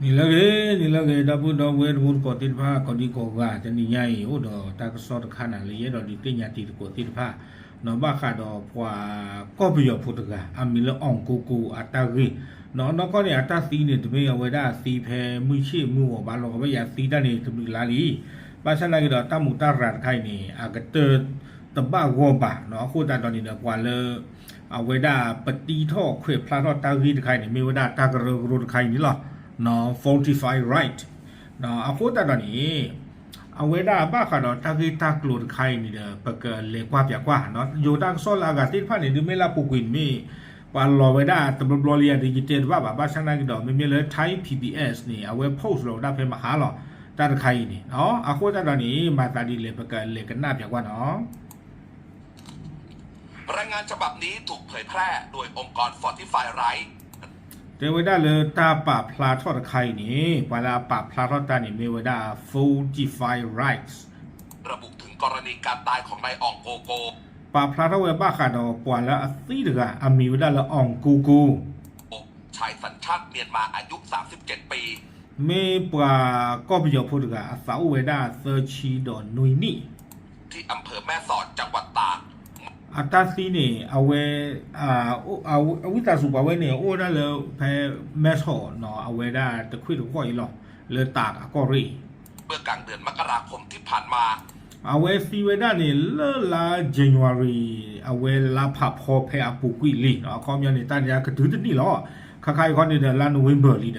နံၤလၢအဂ့ၤ နံၤလၢအဂ့ၤ ဒီပုၢ်ဒီဝဲၢ်တံၤသကိးသ့ၣ်တဖၣ် ကိးဒံကိးဂၤ တနံၤညါအံၤ အိၣ်ဒီးတၢ်ကစီၣ်တခါန့ၣ် လၢယအဲၣ်ဒိးဒုးသ့ၣ်ညါတံၤသကိးသ့ၣ်တဖၣ် နီၢ်ဘၣ်ဃးဒီးပှၤကီၢ်ပယီၤဖိတဂၤ အမံၤလၢ အောင်ကိုကို အတၢ်ဂ့ၢ် နီၢ်နီၢ်ကီၢ်န့ၣ် အတၢ်သံန့ၣ် တမ့ၢ်အဝဲဒၣ်အသံဖဲမုၢ်ဆ့ၣ်မုၢ်ဂီၤဘၣ်လီၤ ကဘၣ်ယၤသံတၢ်န့ၣ် တဘျုးလါလံ ဘၣ်ဆၣ်သနာ်က့ဒီးတၢ်မူးတၢ်ရၤတခါအံၤန့ၣ် အကတၢၢ်တဘၣ်ဂီၢ်ဘၣ် အဃိသတးဒီးန့ၣ်ဒီး ပှၤလၢ အဝဲဒၣ်ပတံထီၣ်ခွဲးဖျါထီၣ်တၢ်ဂ့ၢ်တခါအံၤန့ၣ် မ့ၢ်ဝဲဒၣ်တၢ်ကရၢကရိတခါအံၤန့ၣ်လီၤ. Fortify Right အဃိသတးဒီးန့ၣ် အဝဲဒၣ်ဘၣ်ဃးဒီးတၢ်ဂ့ၢ်တၢ်ကျိၤတခါအံၤန့ၣ်ဒီး ပကလဲၤကွၢ်ပၠးကွၢ် ယိၤတၢ်ကစီၣ်လၢအဂၤသ့ၣ်တဖၣ်န့ၣ် ဒုးမ့ၢ်လၢအပူၤကွံာ်န့ၣ်မ့ၢ် ပှၤလီၤဝဲဒၣ်တဘျီဘျီလံယၤဒီး ယတဲတဘၣ်ဘၣ် ဘၣ်ဆၣ်သနာ်က့ဒီး မ့မ့ၢ်လၢ Thai P B S န့ၣ် အဝဲ post လီၤဝဲဒၣ်ဖဲမဟါလီၤ တၢ်တခါအံၤန့ၣ် အဃိသတးဒီးန့ၣ် မၤသးဒ်လဲၣ် ပကလဲၤကနၣ်ပၠးကွၢ်နီၤ รายงานฉบับนี้ถูกเผยแพร่โดยองค์กร Fortify Rights တဲဝဲဒၣ်လၢတၢ်ပာ်ဖျါထီၣ်တခါအံၤန့ၣ် ပှၤလၢအပာ်ဖျါထီၣ်တၢ်န့ၣ် မ့ၢ်ဝဲဒၣ် Fortify Rights ระบุถึงกรณีการตายของนายอ่องโกโก ပာ်ဖျါထီၣ်ဝဲဘၣ်ဃးဒီးပှၤလၢအသံတဂၤ အမံၤဝဲဒၣ်လၢ အောင်ကိုကို ชายสัญชาติเมียนมาอายุสามสิบเจ็ดปี မ့ၢ်ပှၤကီၢ်ပယီၤဖိတဂၤ အသးအိၣ်ဝဲဒၣ်သၢဆံဒီးနွံနံၣ် ที่อำเภอแม่สอดจังหวัดตาก အတၢ်သံန့ၣ် အဝဲ အဝံသးစူၤပှၤဝဲန့ၣ် အိၣ်ဝဲဒၣ်လၢဖဲ မဲဆီးနီၤ အဝဲဒၣ်တခွ့ၣ်တဃီၣ်အံၤလီၤ လၢတၢ်အကီၢ်ရ့ၣ် เมื่อกลางเดือนมกราคมที่ผ่านมา အဝဲသံဝဲဒၣ်န့ၣ် လၢလါ January အဝဲလါဖးဖီဖဲအပူၤကွံာ်လံ အခီပညီန့ၣ် တၢ်န့ၣ်ကတုၤတနံၣ်လီၤ ခါခါအံၤခီန့ၣ်ဒီးလါ November လံဒီး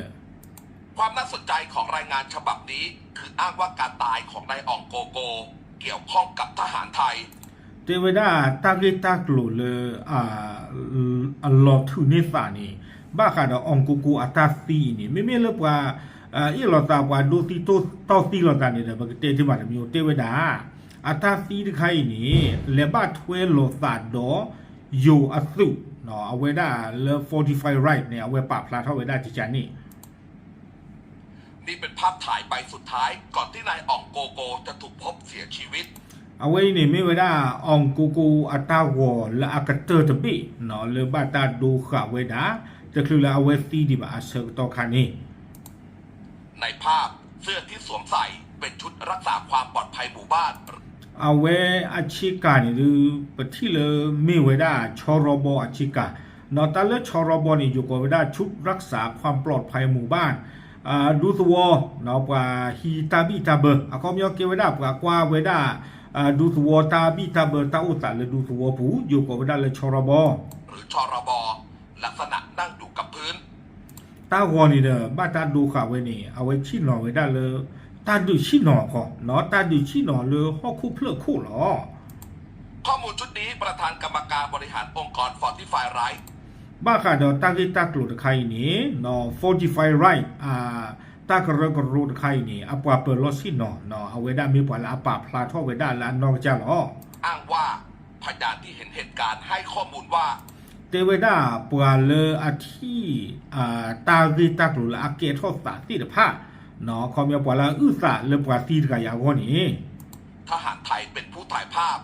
ความน่าสนใจของรายงานฉบับนี้คืออ้างว่าการตายของนายอ่องโกโก เกี่ยวข้องกับทหารไทย တဲဝဲဒၣ်တၢ်ဂ့ၢ်တၢ်ကျိၤလၢ အလီၤထုးန့ၢ်သးန့ၣ် ဘၣ်ဃးဒီး အောင်ကိုကို အတၢ်သံအံၤန့ၣ် မ့မ့ၢ်လၢပှၤ အ့ၣ်လိာ်သး ပှၤဒိသံတီၢ်သံလိာ်သးန့ၣ်ဒီး ပကတဲတ့ၢ်မးတမံၤ တဲဝဲဒၣ် အတၢ်သံတခါအံၤန့ၣ် လဲၤဘၣ်ထွဲလိာ်သးဒီး ယိၤအသုး အဝဲဒၣ်လၢ Fortify Right န့ၣ် အဝဲပာ်ဖျါထီၣ်ဝဲဒၣ်ကကန့ၣ် นี่เป็นภาพถ่ายใบสุดท้ายก่อนที่นายอ่องโกโกจะถูกพบเสียชีวิต အဝဲအံၤန့ၣ်မ့ၢ်ဝဲဒၣ် အောင်ကိုကို အတၢ်ဂီၤလၢအကတၢၢ်တဘ့ၣ် လၢဘၣ်တၢ်ဒိဃာ်ဝဲဒၣ် တချုးလၢအဝဲသံဒံးဘၣ်အဆၢကတီၢ်ခါန့ၣ် ในภาพ เสื้อที่สวมใส่เป็นชุดรักษาความปลอดภัยหมู่บ้าน အဝဲအဆ့ကၤန့ၣ်ဒုး ပထံၣ်လၢမ့ၢ်ဝဲဒၣ် ဆီရီဘီအဆ့ကၤ နီၢ်တၢ်လၢဆီရီဘီန့ၣ် ယိၤကိးဝဲဒၣ် ชุดรักษาความปลอดภัยหมู่บ้าน ဒူသဝီ ပှၤဟံးတၢ်ဘံၣ်တၢ်ဘၢ အခီပညီကဲဝဲဒၣ်ပှၤကွၢ်ဝဲဒၣ် ဒူသဝီတၢ်ဘံၣ်တၢ်ဘၢတၢ်အိၣ်သးလၢဒူသဝီပူၤ ယိၤကိးဝဲဒၣ်လၢဆီရီဘီ หรือ ชรบ ลักษณะนั่งอยู่กับพื้น တၢ်ဂီၤန့ၣ်ဒီး ဘၣ်တၢ်ဒိဃာ်ဝဲန့ၣ် အဝဲဆ့ၣ်နီၤဝဲဒၣ်လၢ တၢ်ဒုးဆ့ၣ်နီၤအဃိ တၢ်ဒုးဆ့ၣ်နီၤလၢဟီၣ်ခိၣ်ဖျၢၣ်ခိၣ်လီၤ ข้อมูลชุดนี้ประธานกรรมการบริหารองค์กร Fortify Rights ဘၣ်ဃးဒီးတၢ်ဂ့ၢ်တၢ်ကျိၤတခါအံၤန့ၣ် Fortify Rights တၢ်ကရၢကရိတခါအံၤန့ၣ် အပှၤပၢၤလီၢ်ဆ့ၣ်နီၤ အဝဲဒၣ်မ့ၢ်ပှၤလၢအပာ်ဖျါထီၣ်ဝဲဒၣ်လၢအနီၢ်ကစၢ်လီၤ อ้างว่า พยานที่เห็นเหตุการณ์ให้ข้อมูลว่า တဲဝဲဒၣ်ပှၤလၢအထံၣ် တၢ်ဂ့ၢ်တၢ်ကျိၤလၢအကဲထီၣ်သးသ့ၣ်တဖၣ် ခီပညီပှၤလၢအအုၣ်သးလၢပှၤသံတဂၤအံၤအဂီၢ်န့ၣ် ทหารไทยเป็นผู้ถ่ายภาพ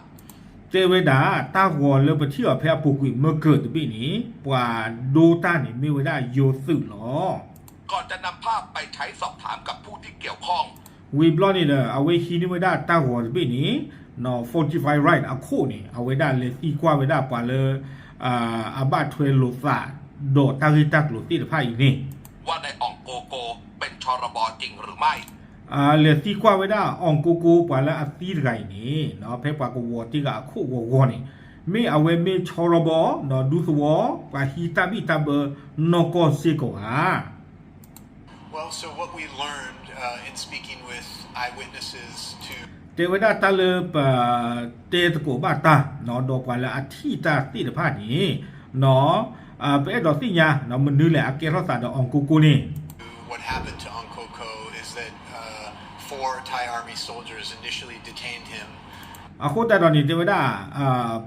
တဲဝဲဒၣ် တၢ်ဂီၤလၢပထံၣ်အီၤဖဲအပူၤကွံာ်မ့ၢ်ကၢၢ်တဘ့ၣ်န့ၣ် ပှၤဒိတၢ်န့ၣ်မ့ၢ်ဝဲဒၣ်ယိၤသုးလီၤ ก่อนจะนำภาพไปใช้สอบถามกับผู้ที่เกี่ยวข้อง ဝံၤဘျီန့ၣ်ဒီး အဝဲဟံးန့ၢ်ဝဲဒၣ်တၢ်ဂီၤတဘ့ၣ်န့ၣ် Fortify Right အခိၣ်န့ၣ် အဝဲဒၣ်လဲၤသံကွၢ်ဝဲဒၣ်ပှၤလၢ အဘၣ်ထွဲလိာ်သး ဒီးတၢ်ဂ့ၢ်တၢ်ကျိၤသ့ၣ်တဖၣ်အံၤန့ၣ် ว่าในอ่องโกโกเป็น ชรบ จริงหรือไม่ လဲၤသံကွၢ်ဝဲဒၣ် အောင်ကိုကို ပှၤလၢအသံတဂၤအံၤန့ၣ် ဖဲပှၤကဝီၤတ့ၢ်ဂၤအခိၣ်ဂီၤဂီၤန့ၣ် မ့ၢ်အဝဲမ့ၢ်ဆီရီဘီ ဒူသဝီ ပှၤဟံးတၢ်ဘံၣ်တၢ်ဘၢနီၢ်ကီၢ်စ့ၢ်ကီးဧါ Well, so what we learned, uh, in speaking with eyewitnesses to တဲဝဲဒၣ်တၢ်လၢပတဲသကိးဘၣ်တၢ် ဒီးပှၤလၢအထံၣ်တၢ်သ့ၣ်တဖၣ်န့ၣ် ပအဲၣ်ဒိးသ့ၣ်ညါ မနုၤလဲၣ်အကဲထီၣ်သးဒီး အောင်ကိုကို န့ၣ် what happened to Aung Ko Ko is that, uh, four Thai Army soldiers initially detained him. အဃိသတးဒီးန့ၣ် တဲဝဲဒၣ်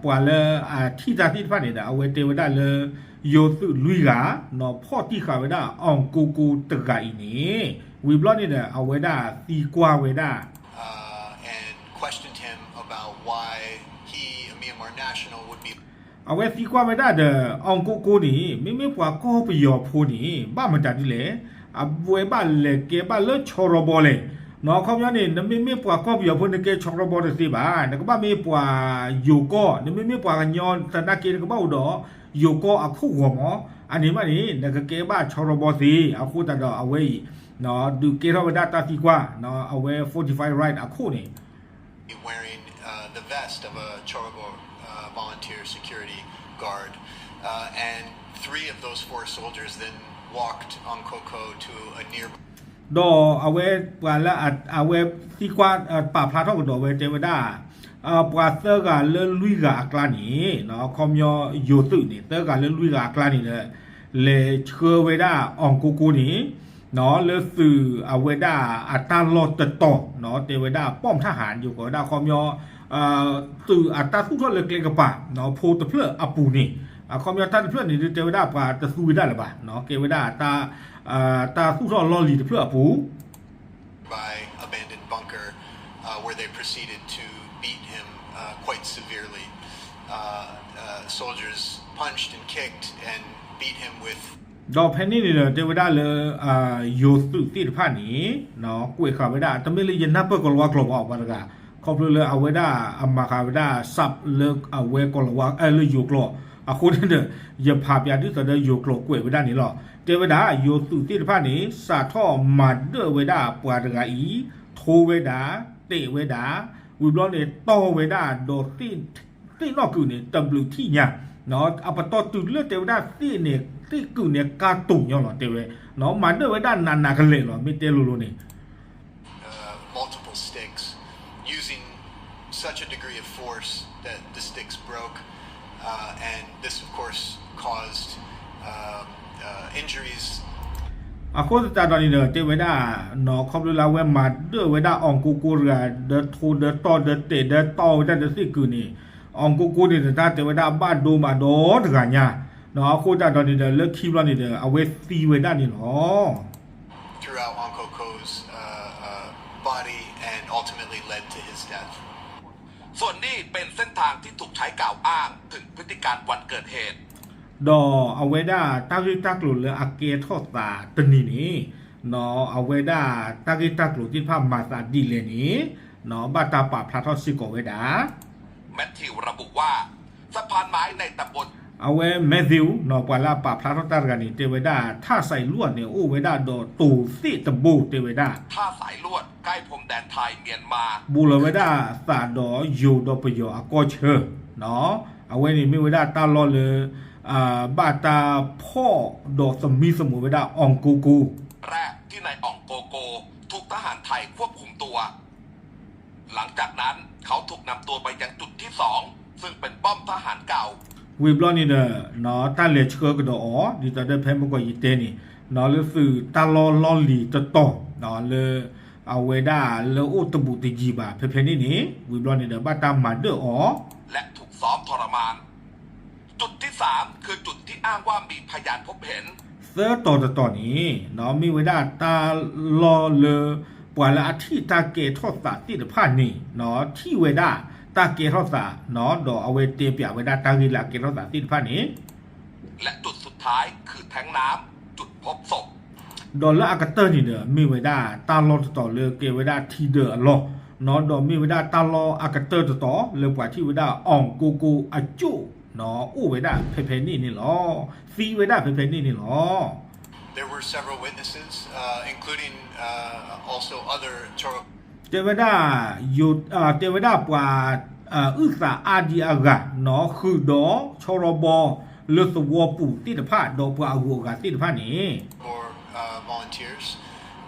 ပှၤလၢအထံၣ်တၢ်သ့ၣ်တဖၣ်န့ၣ်ဒီး အဝဲတဲဝဲဒၣ်လၢ ယိၤသုးလွံၢ်ဂၤ နီၢ်ဖီၣ်တံၢ်ဃာ်ဝဲဒၣ် အောင်ကိုကို တဂၤအံၤန့ၣ် ဝံၤဘျီန့ၣ်ဒီး အဝဲဒၣ်သံကွၢ်ဝဲဒၣ် uh, and questioned him about why he, a Myanmar national, would be အဝဲသံကွၢ်ဝဲဒၣ်ဒီး အောင်ကိုကို န့ၣ် မ့မ့ၢ်ပှၤကီၢ်ပယီၤဖိန့ၣ် ဘၣ်မတၤဒ်လဲၣ် အဝဲဘၣ်လဲၤကဲဘၣ်လၢဆီရီဘီလဲၣ်. နီၢ် အခီပညီန့ၣ် နမ့မ့ၢ်ပှၤကီၢ်ပယီၤဖိ နကဲဆီရီဘီတသ့ဘၣ်, နကဘၣ်မ့ၢ်ပှၤယိၤကီၢ်, နမ့မ့ၢ်ပှၤကညီသနာ်က့ နကဘၣ်အိၣ်ဒီးယိၤကီၢ်အခိၣ်ဂီၤမး, အန့ၣ်မးန့ၣ် နကကဲဘၣ်ဆီရီဘီသ့, အဃိသတးဒီးအဝဲအံၤ ဒုးကဲထီၣ်ဝဲဒၣ်တၢ်သံကွၢ် အဝဲ fortified right အခိၣ်န့ၣ် wearing uh, the vest of a Chorobo uh, volunteer security guard. Uh, and three of those four soldiers then walked Onkoko to a nearby ဒီးအဝဲပှၤလၢအဝဲသံကွၢ် ပာ်ဖျါထီၣ်ကဒီးဝဲတဲဝဲဒၣ် ပှၤသၢဂၤလၢလွံၢ်ဂၤအကျါန့ၣ် အခီပညီယိၤသုးန့ၣ် သၢဂၤလၢလွံၢ်ဂၤအကျါန့ၣ်ဒီး လဲၤဆှၢဝဲဒၣ် Onkoko န့ၣ် လၢသုးအဝဲဒၣ်အတၢ်လီၢ်တတီၤ တဲဝဲဒၣ် ป้อมทหาร ယိၤကိးဝဲဒၣ်အခီပညီ သုးအတၢ်သူၣ်ထီၣ်လၢကျဲကပၤ ဖိတဖျၢၣ်အပူၤန့ၣ် အခီပညီတၢ်တဖျၢၣ်န့ၣ် တဲဝဲဒၣ်ပှၤတသူဝဲဒၣ်လၢၤဘၣ် ကဲဝဲဒၣ် တၢ်သူၣ်ထီၣ်လီၢ်လံၤတဖျၢၣ်အပူၤ by abandoned bunker uh, where they proceeded to beat him uh, quite severely. Uh, uh, soldiers punched and kicked and beat him with ဒီးဖဲန့ၣ်န့ၣ်ဒီး တဲဝဲဒၣ်လၢ ယိၤသုးသ့ၣ်တဖၣ်န့ၣ် ကွဲးဃာ်ဝဲဒၣ် တမ့ၢ်လၢယနၢ်ပၢၢ်ကီၤလၤဝါကျိာ်ဘၣ် ပှၤတဂၤ ခီဖျိလၢအဝဲဒၣ်အမၤဃာ်ဝဲဒၣ် စးလၢအဝဲကီၤလၤဝါ လၢယိၤကျိာ် အဃိန့ၣ်ဒီး ယဖးပၠးဒ်သိးဒီးယိၤကျိာ်ကွဲးဝဲဒၣ်န့ၣ်လီၤ. တဲဝဲဒၣ် ယိၤသုးသ့ၣ်တဖၣ်န့ၣ် စးထီၣ်မၤဒၢၣ်ဝဲဒၣ်ပှၤတဂၤအံၤ ထိဝဲဒၣ် တဲာ်ဝဲဒၣ် ဝံၤဘျီန့ၣ် တီၢ်ဝဲဒၣ်ဒီး သ့ၣ်နီၣ်ကုာ်န့ၣ် တဘျုးထံၣ်ညါ အပတီၢ်တုၤလၢတဲဝဲဒၣ်သ့ၣ်န့ၣ် သ့ၣ်ကုာ်န့ၣ်ကါတိၤညီလီၤ တဲဝဲ မၤဒၢၣ်ဝဲဒၣ်နးနးကလဲာ်လီၤ မ့ၢ်တဲလိၤလိၤန့ၣ် uh, multiple sticks, using such a degree of force that the sticks broke, uh, and this, of course, caused uh, uh, injuries. အဃိသတးဒီးန့ၣ်ဒီး တဲဝဲဒၣ် နီၢ် ခီဖျိလၢအဝဲမၤဒၢၣ်ဝဲဒၣ် Onkoko တဂၤ ဒီးထိဒီးတီၢ်ဒီးတဲာ်ဒီးတီၢ်ဝဲဒၣ်ဒီးသ့ၣ်ကုာ်န့ၣ် Onkoko န့ၣ် တၢ်တဲဝဲဒၣ်ဘၣ်ဒိမးဒီတဂၤညါ နီၢ် အဃိသတးဒီးန့ၣ်ဒီး လၢခံဘျီန့ၣ်ဒီး အဝဲသံဝဲဒၣ်န့ၣ်လီၤ. throughout Onkoko's uh, uh, body and ultimately led to his death. ส่วนนี้เป็นเส้นทางที่ถูกใช้กล่าวอ้างถึงพฤติการวันเกิดเหตุ ဒီးအဝဲဒၣ်တၢ်ဂ့ၢ်တၢ်ကျိၤလၢအကဲထီၣ်သးတနံၤန့ၣ် နီၢ် အဝဲဒၣ်တၢ်ဂ့ၢ်တၢ်ကျိၤသ့ၣ်တဖၣ်မၤသးဒ်လဲၣ်န့ၣ် နီၢ် ဘၣ်တၢ်ပာ်ဖျါထီၣ်စ့ၢ်ကီးဝဲဒၣ် Matthew ระบุว่า สะพานไม้ในตำบล အဝဲ Matthew နီၢ် ပှၤလၢအပာ်ဖျါထီၣ်တၢ်တဂၤန့ၣ် တဲဝဲဒၣ် ထၣ်စဲးလွတ်ၣ်န့ၣ် အိၣ်ဝဲဒၣ်ဒီးတိၤသ့ၣ်တဘိ တဲဝဲဒၣ် ท่าสายลวดใกล้พรมแดนไทยเมียนมา ဘူးလီၤဝဲဒၣ်သးဒီးယိၤဒီးပယီၤအကီၢ်ဆၢ နီၢ် အဝဲန့ၣ်မ့ၢ်ဝဲဒၣ်တၢ်လီၢ်လၢ ဘၣ်တၢ်ဖီၣ်ဒီးသမံသမိးဝဲဒၣ် Onkoko แรกที่ในอ่องโกโกถูกทหารไทยควบคุมตัว หลังจากนั้นเขาถูกนำตัวไปยังจุดที่สองซึ่งเป็นป้อมทหารเก่า ဝံၤဘျီန့ၣ်ဒီး နီၢ် တၢ်လဲၤဆှၢကဒီးအီၤ ဒ်သိးဒီးဖဲမုၢ်ကီၢ်ယတဲန့ၣ် နီၢ် လၢသုးတၢ်လီၢ်လီၢ်လံၤတတီၤ နီၢ် လၢ အဝဲဒၣ်လၢအိၣ်တဘူးတယံၤဘၣ် ဖဲဖဲန့ၣ်န့ၣ် ဝံၤဘျီန့ၣ်ဒီး ဘၣ်တၢ်မၤဒၢၣ်အီၤ และถูกซ้อมทรมาน จุดที่สามคือจุดที่อ้างว่ามีพยานพบเห็น သၢတီၤတတီၤန့ၣ် နီၢ် မ့ၢ်ဝဲဒၣ်တၢ်လီၢ်လၢ ပှၤလၢအထံၣ်တၢ်ကဲထီၣ်သးသ့ၣ်တဖၣ်န့ၣ် နီၢ် ထံၣ်ဝဲဒၣ်တၢ်ကဲထီၣ်သး နီၢ် ဒီးအဝဲတဲပၠးဝဲဒၣ်တၢ်ဂ့ၢ်လၢအကဲထီၣ်သးသ့ၣ်တဖၣ်န့ၣ် และจุดสุดท้ายคือแท้งน้ำจุดพบศพ ဒီးလၢအကတၢၢ်န့ၣ်ဒီး မ့ၢ်ဝဲဒၣ်တၢ်လီၢ်တတီၤလၢကဲဝဲဒၣ်ထံဒၢးအလီၢ် နီၢ် ဒီးမ့ၢ်ဝဲဒၣ်တၢ်လီၢ်အကတၢၢ်တတီၤ လၢပှၤထံၣ်ဝဲဒၣ် Onkoko အကၠိၣ် နီၢ် အိၣ်ဝဲဒၣ်ဖဲဖဲန့ၣ်န့ၣ်လီၤ. သံဝဲဒၣ်ဖဲဖဲန့ၣ်န့ၣ်လီၤ. There were several witnesses, uh, including uh, also other Choro တဲဝဲဒၣ် ယိၤ တဲဝဲဒၣ်ပှၤ အုၣ်သးအါဒံအါဂၤ နီၢ် ဃုာ်ဒီး ဆီရီဘီ လၢသဝီပူၤသ့ၣ်တဖၣ် ဒီးပှၤအဂုၤအဂၤသ့ၣ်တဖၣ်န့ၣ် uh, volunteers,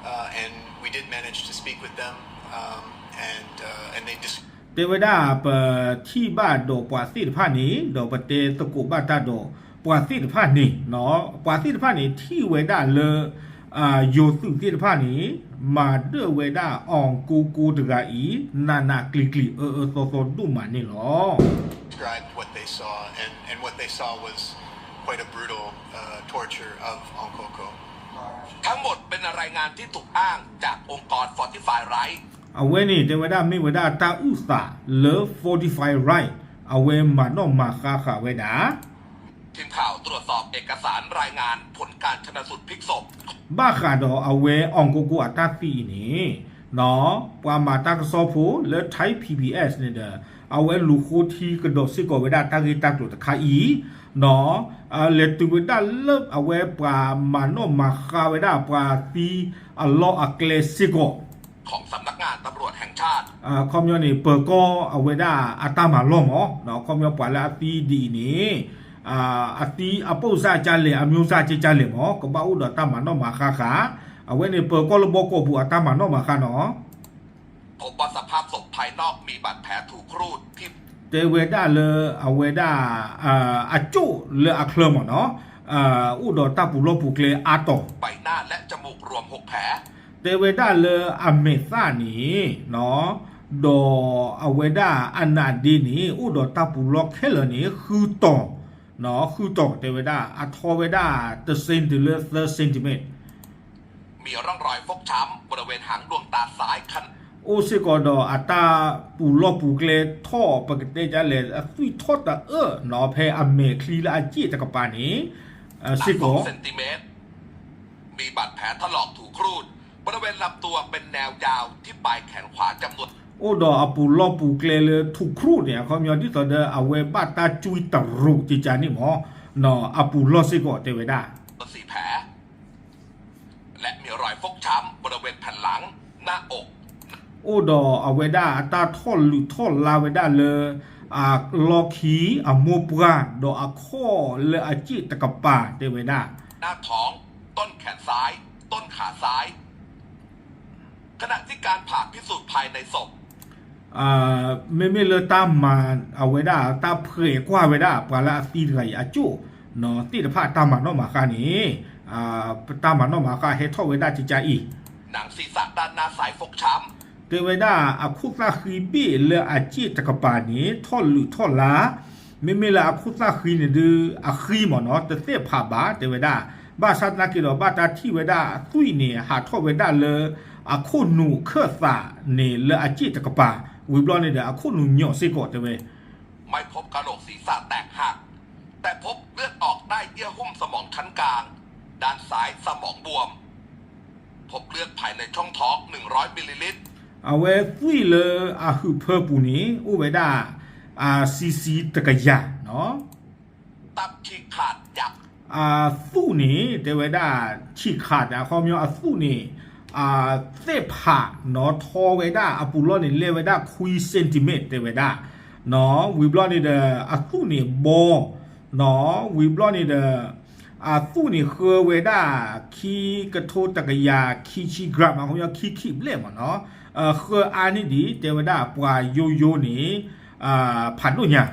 uh, and we did manage to speak with them, um, and, uh, and they dis- တဲဝဲဒၣ် ပထံၣ်ဘၣ်ဒီးပှၤသ့ၣ်တဖၣ်န့ၣ် ဒီးပတဲသကိးဘၣ်တၢ်ဒီးပှၤသ့ၣ်တဖၣ်န့ၣ် နီၢ် ပှၤသ့ၣ်တဖၣ်န့ၣ် ထံၣ်ဝဲဒၣ်လၢ ယိၤသုးသ့ၣ်တဖၣ်န့ၣ် မၤဒၢၣ်ဝဲဒၣ် Onkoko တဂၤအံၤ နးနးကျံၤကျံၤ အၢအၢသီသီဒိၣ်မးန့ၣ်လီၤ. described what they saw, and, and what they saw was quite a brutal uh, torture of Onkoko. ทั้งหมดเป็นรายงานที่ถูกอ้างจากองค์กร Fortify Right အဝဲန့ၣ် တဲဝဲဒၣ်မ့ၢ်ဝဲဒၣ်တၢ်အုၣ်သးလၢ Fortify Right အဝဲမၤနီၣ်မၤဃါဃာ်ဝဲဒၣ် ทีมข่าวตรวจสอบเอกสารรายงานผลการชันสูตรพลิกศพ ဘၣ်ဃးဒီးအဝဲ အောင်ကိုကို အတၢ်သံအံၤန့ၣ် ပှၤမၤတၢ်ကစီၣ်ဖိလၢ Thai PBS န့ၣ်ဒီး အဝဲလူၤဃိထံကဒီးစ့ၢ်ကီးဝဲဒၣ်တၢ်ဂ့ၢ်တၢ်ကျိၤတခါအံၤ လဲၤတုၤဝဲဒၣ်လၢအဝဲပှၤမၤနီၣ်မၤဃါဝဲဒၣ် ပှၤသံအလီၢ်အကျဲစ့ၢ်ကီး ของสำนักงานตำรวจแห่งชาติ အခီပညီန့ၣ် ပၢၤကီၢ်အဝဲဒၣ်အတၢ်မၤလီၢ်မး အခီပညီပှၤလၢအသံဒ်အံၤန့ၣ် အသံအပိၢ်စၢ်ကလဲၣ် အမျိုးစၢ်ကလဲၣ်မး ကဘၣ်အိၣ်ဒီးတၢ်မၤနီၣ်မၤဃါဃာ် အဝဲန့ၣ် ပၢၤကီၢ်လၢဘီကီၢ်ပူၤအတၢ်မၤနီၣ်မၤဃါနီၤ พบว่าสภาพศพภายนอกมีบาดแผลถูกครูดที่ တဲဝဲဒၣ်လၢအဝဲဒၣ် အကၠိၣ်လၢအချၢမးနီၤ အိၣ်ဒီးတၢ်ပူၤလီၢ်ပူၤကျဲအါတီၤ ใบหน้าและจมูกรวมหกแผล တဲဝဲဒၣ်လၢအမဲာ်သၣ်န့ၣ် ဒီးအဝဲဒၣ်အနါဒ့န့ၣ် အိၣ်ဒီးတၢ်ပူၤလီၢ်ခဲလၢာ်န့ၣ် ဃုတီၤ ဃုတီၤတဲဝဲဒၣ် အထီဝဲဒၣ် တစ်စင်တီမီတာ လၢ သၢ centimeter มีร่องรอยฟกช้ำบริเวณหางดวงตาซ้ายขณะ အိၣ်စ့ၢ်ကီးဒီးအတၢ်ပူၤလီၢ်ပူၤကျဲထီၣ် ပကတဲဒ်လဲၣ် အသွံၣ်ထီၣ်တအၢၣ်နီၤ ဖဲအမဲာ်ချံလၢအစ့ၣ်တကပၤန့ၣ် စ့ၢ်ကီး เซนติเมตร มีบาดแผลถลอกถูกครูด บริเวณลำตัวเป็นแนวยาวที่ปลายแขนขวาจำนวน အိၣ်ဒီးအပူၤလီၢ်ပူၤကျဲလၢ ถูกครูด န့ၣ် အခီပညီဒ်သိးဒီး အဝဲဘၣ်တၢ်ကွံတရူးကကန့ၣ်မး အပူၤလီၢ်စ့ၢ်ကီးတဲဝဲဒၣ် สี่แผล และมีรอยฟกช้ำบริเวณแผ่นหลัง หน้าอก အိၣ်ဒီးအဝဲဒၣ်အတၢ်ထီၣ်လုးထီၣ်လါဝဲဒၣ်လၢ အလီၢ်ခံ အမိၢ်ပှၢ် ဒီးအခီၣ်လၢအစ့ၣ်တကပၤတဲဝဲဒၣ် หน้าท้อง ต้นแขนซ้าย ต้นขาซ้าย ขณะที่การผ่าพิสูจน์ภายในศพ မ့မ့ၢ်လၢတၢ်မၤအဝဲဒၣ် တၢ်ဖှဲးကွၢ်ဝဲဒၣ် ပှၤလၢအသံတဂၤအံၤအကၠိၣ်သ့ၣ်တဖၣ်တၢ်မၤနီၣ်မၤဃါန့ၣ် တၢ်မၤနီၣ်မၤဃါဟဲထီၣ်ဝဲဒၣ်ကကအံၤ หนังศีรษะด้านหน้าซ้ายฟกช้ำ တဲဝဲဒၣ် အခိၣ်သၣ်ဃံဘ့ၣ်လၢအစ့ၣ်တကပၤန့ၣ် ထီၣ်လုးထီၣ်လါ မ့မ့ၢ်လၢအခိၣ်သၣ်ဃံန့ၣ်ဒုး အဃံမ့ၢ်နီၤ တသ့ၣ်ဖးဘၣ် တဲဝဲဒၣ် ဘၣ်ဆၣ်သနာ်က့ဒီး ဘၣ်တၢ်ထံၣ်ဝဲဒၣ်အသွံၣ်န့ၣ် ဟးထီၣ်ဝဲဒၣ်လၢ အခိၣ်နူာ်ခၢၣ်သးန့ၣ် လၢအစ့ၣ်တကပၤ ဝံၤဘျီန့ၣ်ဒီး အခိၣ်နူာ်ညီးစ့ၢ်ကီးတဲဝဲ ไม่พบกะโหลกศีรษะแตกหัก แต่พบเลือดออกใต้เยื่อหุ้มสมองชั้นกลาง ด้านซ้ายสมองบวม พบเลือดภายในช่องท้อง หนึ่งร้อยมิลลิลิตร အဝဲသွံၣ်လၢအဟုးဖၢပူၤန့ၣ် အိၣ်ဝဲဒၣ် အ cc တကယၤ ตับฉีกขาดยับ အသွံၣ်န့ၣ် တဲဝဲဒၣ် ဆံးခး အခီပညီအသွံၣ်န့ၣ် သ့ၣ်ဖးနီၤ ထီဝဲဒၣ် အပူၤလီၢ်န့ၣ် လဲၢ်ဝဲဒၣ်ခွံ centimeter တဲဝဲဒၣ် နီၤ ဝံၤဘျီန့ၣ်ဒီး အသွံၣ်န့ၣ်ဘီ နီၤ ဝံၤဘျီန့ၣ်ဒီး အသွံၣ်န့ၣ်ဃၢဝဲဒၣ် ခံကထိတကယၤ ခံဆံ gram အခီပညီခံခံဘျဲၣ်မ့ၢ်နီၤ ဃၢအါန့ၢ်ဒံး တဲဝဲဒၣ် ပှၤယိယိန့ၣ် ဖးဒိၣ်ညါ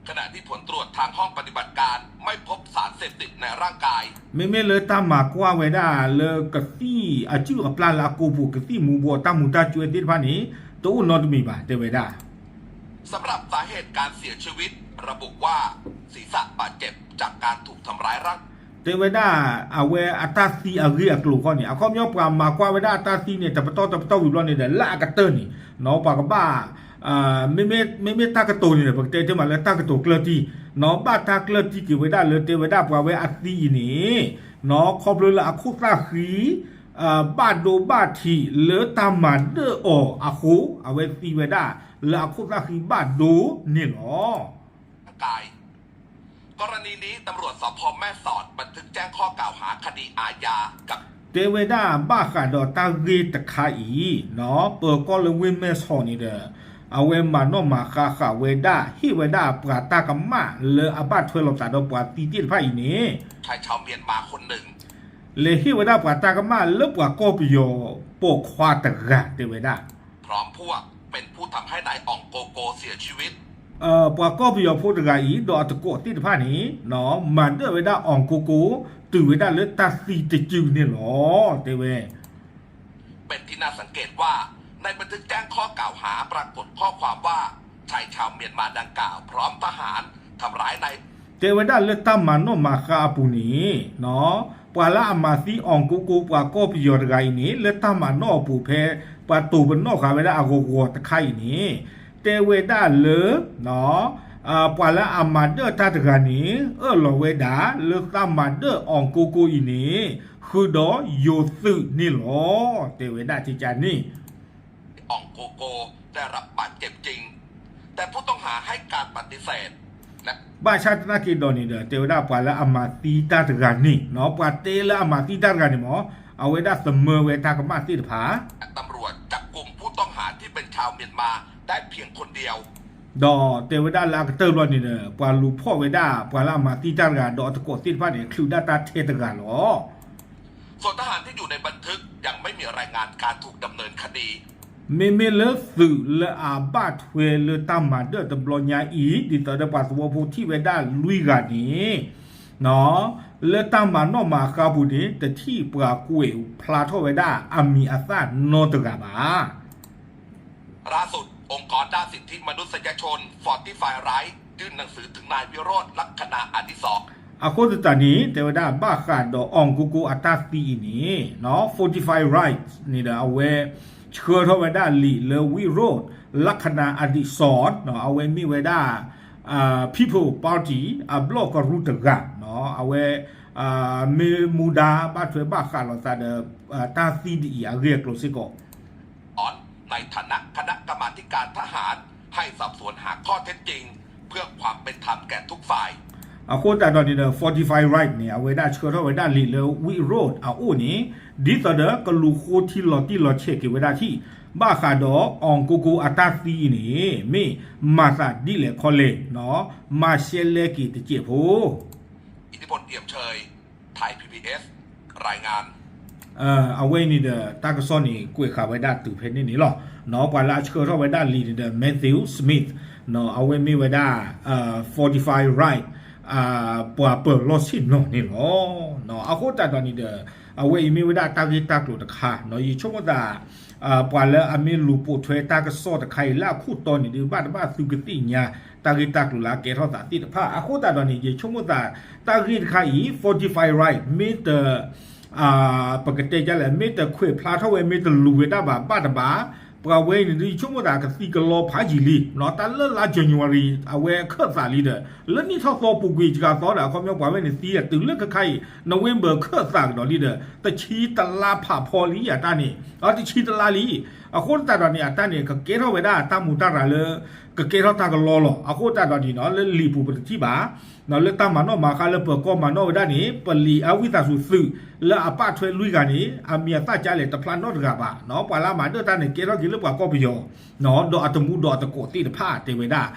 ขณะที่ผลตรวจทางห้องปฏิบัติการไม่พบสารเสพติดในร่างกาย မ့မ့ၢ်လၢတၢ်မၤကွၢ်ဝဲဒၣ်လၢကသံၣ်အစုၣ်အပျၢ်လၢအကိာ်ပူၤ ကသံၣ်မူၤဘှီးတၢ်မူၤတၢ်ကၠွဲသ့ၣ်တဖၣ်န့ၣ် တအိၣ်နီတမံၤဘၣ် တဲဝဲဒၣ် สำหรับสาเหตุการเสียชีวิตระบุว่าศีรษะบาดเจ็บจากการถูกทำร้ายร่าง တဲဝဲဒၣ် အဝဲအတၢ်သံအဂ့ၢ်အကျိၤခီန့ၣ် အခီပညီပှၤမၤကွၢ်ဝဲဒၣ်အတၢ်သံန့ၣ် တပတီၢ်တပတီၢ်ဝံၤဘျီန့ၣ်ဒီး လၢအကတၢၢ်န့ၣ် နီၤ ပှၤကဘၣ် မ့မ့ၢ်တၢ်ကတိၤန့ၣ်ဒီး ပကတဲတ့ၢ်မးလၢတၢ်ကတိၤကျၢၢ်တံၢ် နီၤ ဘၣ်တၢ်ကျၢၢ်တံၢ်က့ၤဝဲဒၣ်လၢတဲဝဲဒၣ်ပှၤဝဲအသံအံၤန့ၣ် နီၤ ခီဖျိလၢအခိၣ်သၣ်ဃံ ဘၣ်ဒိဘၣ်ထံးလၢတၢ်မၤဒၢၣ်အီၤအဃိ အဝဲသံဝဲဒၣ် လၢအခိၣ်သၣ်ဃံဘၣ်ဒိန့ၣ်လီၤ กรณีนี้ตำรวจสภ.แม่สอดบันทึกแจ้งข้อกล่าวหาคดีอาญากับ တဲဝဲဒၣ်ဘၣ်ဃးဒီးတၢ်ဂ့ၢ်တခါအံၤ နီၤ ပၢၤကီၢ်လၢဝ့ၢ်မဲၢ်ဆီးန့ၣ်ဒီး အဝဲမၤနီၣ်မၤဃါဃာ်ဝဲဒၣ် ဟ့ၣ်ဝဲဒၣ်ပှၤတၢ်ကမၣ်လၢအဘၣ်ထွဲလိာ်သးဒီးပှၤသံသ့ၣ်တဖၣ်အံၤန့ၣ် ชายชาวเมียนมาคนหนึ่ง လဲၤဟ့ၣ်ဝဲဒၣ်ပှၤတၢ်ကမၣ်လၢပှၤကီၢ်ပယီၤပိာ်ခွါတဂၤတဲဝဲဒၣ် พร้อมพวกเป็นผู้ทำให้นายอ่องโกโกเสียชีวิต ပှၤကီၢ်ပယီၤဖိတဂၤအံၤ ဒီးအတကိးသ့ၣ်တဖၣ်န့ၣ် မၤဒၢၣ်ဝဲဒၣ် အောင်ကိုကို တုၤဝဲဒၣ်လၢတၢ်သံတစုန့ၣ်လီၤ တဲဝဲ เป็นที่น่าสังเกตว่าในบันทึกแจ้งข้อกล่าวหาปรากฏข้อความว่าชายชาวเมียนมาดังกล่าวพร้อมทหารทำร้ายนาย တဲဝဲဒၣ်လၢတၢ်မၤနီၣ်မၤဃါအပူၤန့ၣ် ပှၤလၢအမၤသံ အောင်ကိုကို ပှၤကီၢ်ပယီၤတဂၤအံၤန့ၣ် လၢတၢ်မၤနီၣ်အပူၤဖဲ ပှၤတိၤပနီၣ်ဃာ်ဝဲဒၣ်အဂီၤဂီၤတခါအံၤန့ၣ် တဲဝဲဒၣ်လၢ ပှၤလၢအမၤဒၢၣ်တၢ်တဂၤန့ၣ် အၢၣ်လီၤဝဲဒၣ်လၢတၢ်မၤဒၢၣ်အီၣ်ကိကိအံၤန့ၣ် ဃုာ်ဒီးယိၤသုးန့ၣ်လီၤ. တဲဝဲဒၣ်ကကန့ၣ် အောင်ကိုကို ได้รับบาดเจ็บจริง แต่ผู้ต้องหาให้การปฏิเสธ ဘၣ်ဆၣ်သနာ်က့ဒီးန့ၣ်ဒီး တဲဝဲဒၣ်ပှၤလၢအမၤသံတၢ်တဂၤန့ၣ် ပှၤတဲလၢအမၤသံတၢ်တဂၤန့ၣ်မ့ၢ် အဝဲဒၣ်သမၢဝဲတၢ်ကမၣ်သ့ၣ်တဖၣ် ตำรวจจับกุมผู้ต้องหาที่เป็นชาวเมียนมาได้เพียงคนเดียว ဒီးတဲဝဲဒၣ်လၢအကတၢၢ်ဘျီန့ၣ်ဒီး ပှၤလူၤဖီၣ်ဝဲဒၣ် ပှၤလၢအမၤသံတၢ်တဂၤ ဒီးအတကိးသ့ၣ်တဖၣ်န့ၣ် ချုးဒၣ်တၢ်ထဲတဂၤလီၤ. ส่วนทหารที่อยู่ในบันทึกยังไม่มีรายงานการถูกดำเนินคดี မ့မ့ၢ်လၢသုးလၢအဘၣ်ထွဲလၢတၢ်မၤဒၢၣ်တဘျီညါအံၤ ဒ်သိးဒီးပှၤသဝီဖိထံၣ်ဝဲဒၣ်လွံၢ်ဂၤန့ၣ် လၢတၢ်မၤနီၣ်မၤဃါပူၤန့ၣ် တထံၣ်ပှၤကွဲးဖျါထီၣ်ဝဲဒၣ်အမံၤအသၣ်နီတဂၤဘၣ်. ล่าสุดองค์กรด้านสิทธิมนุษยชน Fortify Rights ยื่นหนังสือถึงนายวิโรจน์ ลัคนาอดิศร အဃိသတးန့ၣ် တဲဝဲဒၣ်ဘၣ်ဃးဒီး အောင်ကိုကို အတၢ်သံအံၤန့ၣ် Fortify Rights န့ၣ်ဒီး အဝဲဆှၢထီၣ်ဝဲဒၣ်လံာ်လၢ ဝံရိၣ် လက္ခဏာအဒိၣ်စီၣ် အဝဲမ့ၢ်ဝဲဒၣ် People Party အဘျီၣ်ကရူၢ်တဂၤ အဝဲ မ့ၢ်မူဒါဘၣ်ထွဲဘၣ်ဃးလိာ်သးဒီး တၢ်သံဒ်အံၤအဂ့ၢ်အကျိၤစ့ၢ်ကီး ในฐานะคณะกรรมาธิการทหารให้สอบสวนหาข้อเท็จจริงเพื่อความเป็นธรรมแก่ทุกฝ่าย အဃိသတးဒီးန့ၣ်ဒီး Fortify Rights န့ၣ် အဝဲဒၣ်ဆှၢထီၣ်ဝဲဒၣ်လံာ်လၢ ဝံရိၣ် အအိၣ်န့ၣ် ဒ်သိးဒီးကလူၤဃိထံလီၤတံၢ်လီၤဆဲးက့ၤဝဲဒၣ်ထံၣ် ဘၣ်ဃးဒီး အောင်ကိုကို အတၢ်သံအံၤန့ၣ် မ့ၢ်မၤသးဒ်လဲၣ်ခီလဲၣ် မၤရှဲလဲက့ၤတစဲးဖိ อิทธิพล เอี่ยมเชย ไทย พีบีเอส รายงาน အဝဲအံၤန့ၣ်ဒီး တၢ်ကစီၣ်န့ၣ် ကွဲးဃာ်ဝဲဒၣ်တုၤဖဲန့ၣ်န့ၣ်လီၤ. ပှၤလၢအဆှၢထီၣ်ဝဲဒၣ်လံာ်န့ၣ်ဒီး Matthew Smith အဝဲမ့ၢ်ဝဲဒၣ် Fortify Rights ပှၤပၢၤလီၢ်ဆ့ၣ်နီၤန့ၣ်လီၤ. အဃိသတးဒီးန့ၣ်ဒီး အဝဲအံၤမ့ၢ်ဝဲဒၣ်တၢ်ဂ့ၢ်တၢ်ကျိၤတခါ ယဆိကမိၣ်သး ပှၤလၢအမ့ၢ်လူၤပိာ်ထွဲတၢ်ကစီၣ်တခါအံၤလၢအခိၣ်တီန့ၣ်ဒီး ဘၣ်တဘၣ်သုကသ့ၣ်ညါ တၢ်ဂ့ၢ်တၢ်ကျိၤလၢအကဲထီၣ်သးသ့ၣ်တဖၣ် အဃိသတးဒီးန့ၣ် ယဆိကမိၣ်သး တၢ်ဂ့ၢ်တခါအံၤ Fortify Rights မ့ၢ်တ ပကတဲဒ်လဲၣ် မ့ၢ်တခွဲးဖျါထီၣ်ဝဲ မ့ၢ်တလူၤဝဲဒၣ်ဘၣ် ဘၣ်တဘၣ် ပှၤဝဲအံၤန့ၣ်ဒီး ယဆိကမိၣ်သးကသံကလီဖးယံာ်လံ တၢ်လၢလါ January အဝဲခၢၣ်သးလံဒီး လၢနံၣ်ထီၣ်သီပူၤကွံာ်တဂၤသီဒီး အခီပညီပှၤဝဲန့ၣ်သံဒီး တုၤလၢခဲခါအံၤ November ခၢၣ်သးကဒီးလံဒီး တဆံတလါဖးဖီလံအတၢ်န့ၣ် အတဆံတလါလံ အဃိသတးဒီးန့ၣ် အတၢ်န့ၣ် ကကဲထီၣ်ဝဲဒၣ်တၢ်မူးတၢ်ရၤလၢ ကကဲထီၣ်တၢ်ကလီလီၤ. အဃိသတးဒီးန့ၣ် လၢလံာ်ပူၤပတထံၣ်ဘၣ် လၢတၢ်မၤနီၣ်မၤဃါလၢပၢၤကီၢ်မၤနီၣ်ဝဲဒၣ်န့ၣ် ပလံာ်အဝံသးစူၤသုး လၢအပာ်ထွဲလွံၢ်ဂၤန့ၣ် အမံၤအသၣ်ကလဲၣ်တဖျါနီတဂၤဘၣ် ပှၤလၢအမၤဒၢၣ်တၢ်န့ၣ် ကဲထီၣ်က့ၤလၢပှၤကီၢ်ပယီၤ ဒီးအတမူဒီးအတကိးသ့ၣ်တဖၣ်တဲဝဲဒၣ်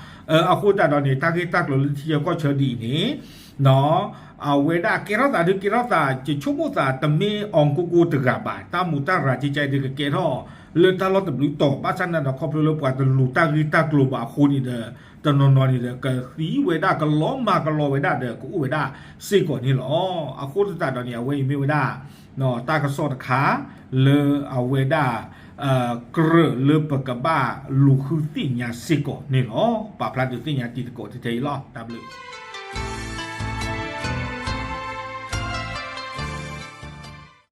အဃိသတးဒီးန့ၣ် တၢ်ဂ့ၢ်တၢ်ကျိၤလၢထံဆၢကီၢ်ဆၢဒ်အံၤန့ၣ် အဝဲဒၣ်ကဲထီၣ်သးဒုးကဲထီၣ်သး ယဆိကမိၣ်သးတမ့ၢ် အောင်ကိုကို တဂၤဘၣ် တၢ်မူးတၢ်ရၤကကဲဒုးကကဲထီၣ် လၢတၢ်လီၢ်တဘျုးတီၤ ဘၣ်ဆၣ်န့ၣ်ဒီးခီဖျိလၢပှၤတလူၤတၢ်ဂ့ၢ်တၢ်ကျိၤဘၣ်အဃိန့ၣ်ဒီး တနီၤနီၤန့ၣ်ဒီး ကသံဝဲဒၣ်ကလီမၤကလီဝဲဒၣ်ဒီး ကအိၣ်ဝဲဒၣ်စ့ၢ်ကီးန့ၣ်လီၤ. အဃိသတးဒီးန့ၣ် အဝဲအံၤမ့ၢ်ဝဲဒၣ် တၢ်ကစီၣ်တခါ လၢအဝဲဒၣ် ကြၢးလၢပကဘၣ်လူၤဃုသ့ၣ်ညါစ့ၢ်ကီးန့ၣ်လီၤ. ပာ်ဖျါဒုးသ့ၣ်ညါတံၤသကိးထဲအံၤလီၤ. တၢ်ဘျုး